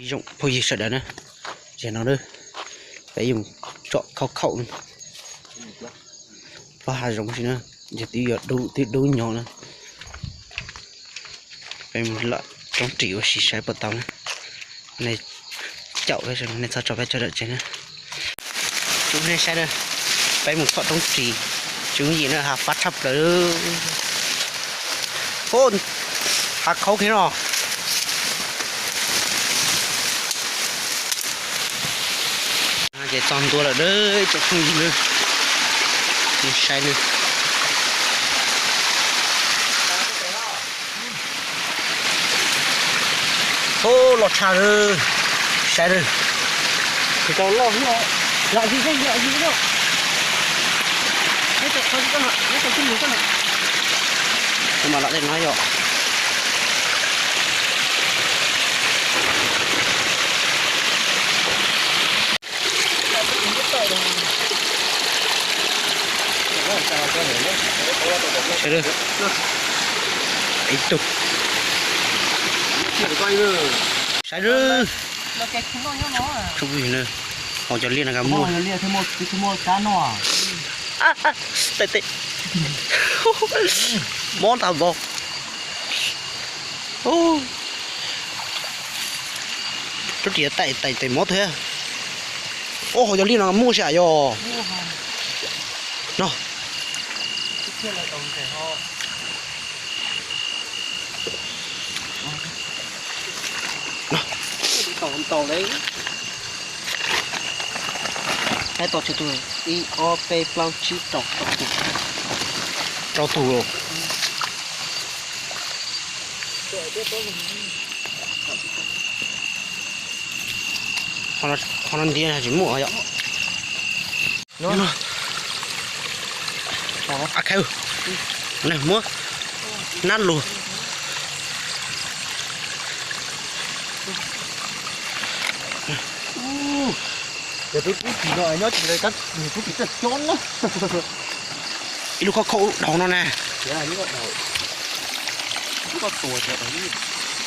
Zoo phooj ywg sawv daws na, zaum no peb yuav tsom khaub khaum plaub hav zoov si na, yog twb yuav dub twb dub nyo na. Peb mus lom roob ris ua si saib puas tau na. Nej caum peb, nej txhob tso peb tsawg rawm tsev na. Tub nej saib na, peb mus txhom roob ris, tswv yim na, hav fab tshaj plaws. Hav khaub kiag no. Ces txog ntua lawm, cov phooj ywg na, saib na. Loj tshaj, saib na. Lom zis, lom zis no. Neb cov qhov zis koj na, neb cov tib lus koj na. Kuv mam lom tej no yom. Sawv daws, ib tug. Sawv daws, tsoom phooj ywg na, hauv cov liaj no koj muaj. Tes tes, mob ntag vauv. Rab riam tais tais tes mob thiab. Ua hauv cov liaj no muaj sij hawm yog no. Saib tau tsawg tus, ib ob peb plaub tsib rau, rau tus. Qhov no ntiav tsis muaj yom. Muab nab lug. Cov tub txib no nyob tsis, tub txib txawj cob na. Ib lub khob khaub dhau no na.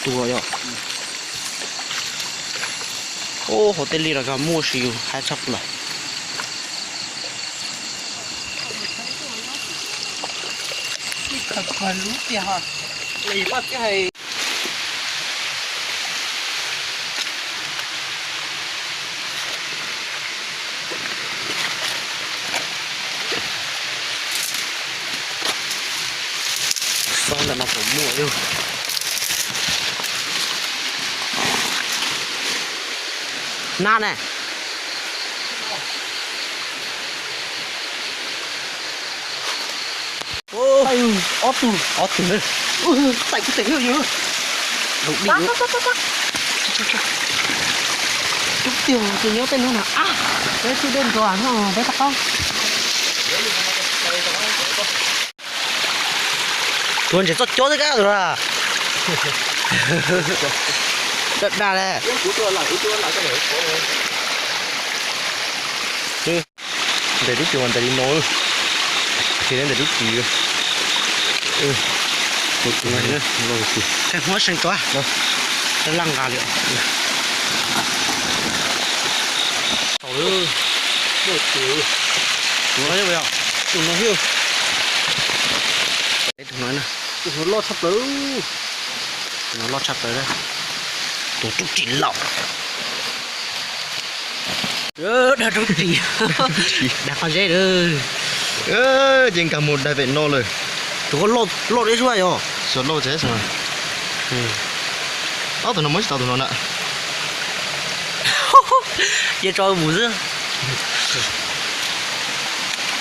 Tua yom. Ub, hauv tej liaj no koj muaj si yus haib tshaj plaws. Xob ntawm no puas muaj. Nab ne. Ob tug, ob tug na. Tais kuv tes yog. Rub tiag tus nyob tej no na. Peb tub dej nrog no peb tau qaub. Tus ntses txoj cob thiab kab tus na. Daj daj le. Ntes tub cuas ntes li no, qhia ntes tub ris. Tus no, tus no, tus no, tus no. Laj nqa li. Tau lawm. Tus no yog, tus no yog. Tus no, tus no loj tshaj plaws. Tus no loj tshaj plaws. Tus rub ris laus. Dag rub ris. Dag qhov zeb lawm. Ces nkag mus daig pem no lawm. Tus ko loj deb suab yom. Xyov loj tsev xyov. Ob tug no muab tsis tau tus no na. Cia tso mus xwb.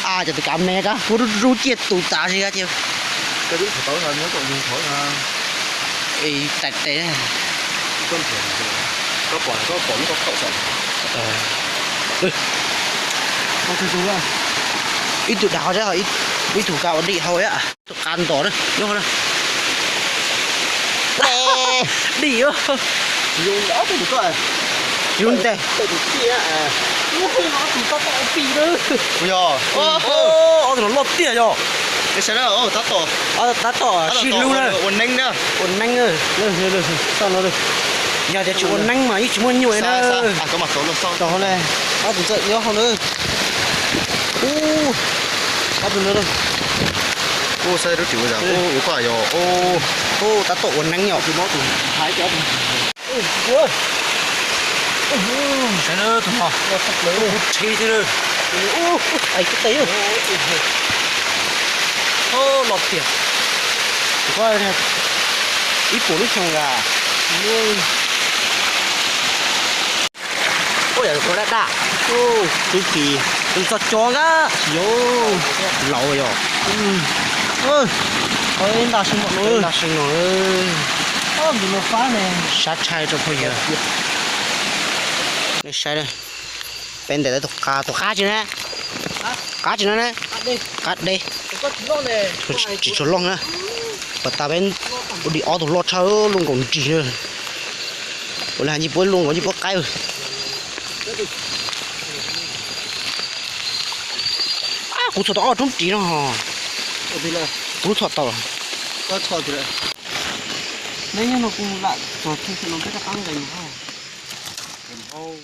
A, cov tus kav me kab puab rub ciaj tus tas si kab cia. Tais tes. Ib tug dag qhov zeb, ib tug kav ua dim hau. Tus qab ntom na nyob na. Dim. Yus ntes. Yog. Ob tug no loj tiag yog. Tab tom sib hlub na. Ua neeb na. Ua neeb na. Xauj no. Yog tias tsis ua neeb mas yeej tsis muaj nyuj li na. Tau le, ob tug ntxawm nyob hauv na. Ub, ob tug no. Ub, saib lub tsis ua zam, ub, ua koj yog, ub, tab tom ua neeb yom. Saib na, tus no, ub, tsheb thiab. Ub, ais kub qe, los tiag. Ib puas lub xyoo yom. Ua yam ko daj daj, twb tsis, twb txog cov nkaj tsis yog laus yom. Ntaj sib npam no, ntaj sib no, sab tshaj rau phooj ywg. Nej saib, peb ntes tau tus qab, tus qab tsi na, qab tsi no na, qab deb, tsis tshua loj na. Pas tas peb ua di ob tug loj tshaj, luaj nkaus nrig na. Ua li hais ncej puab luaj nkaus ncej puab qaib. Kuv txhom tau ob roob ris no. Kuv txhom tau. Neb nyob no kuv lam txog txhua no peb rov qab nqes mus hauj.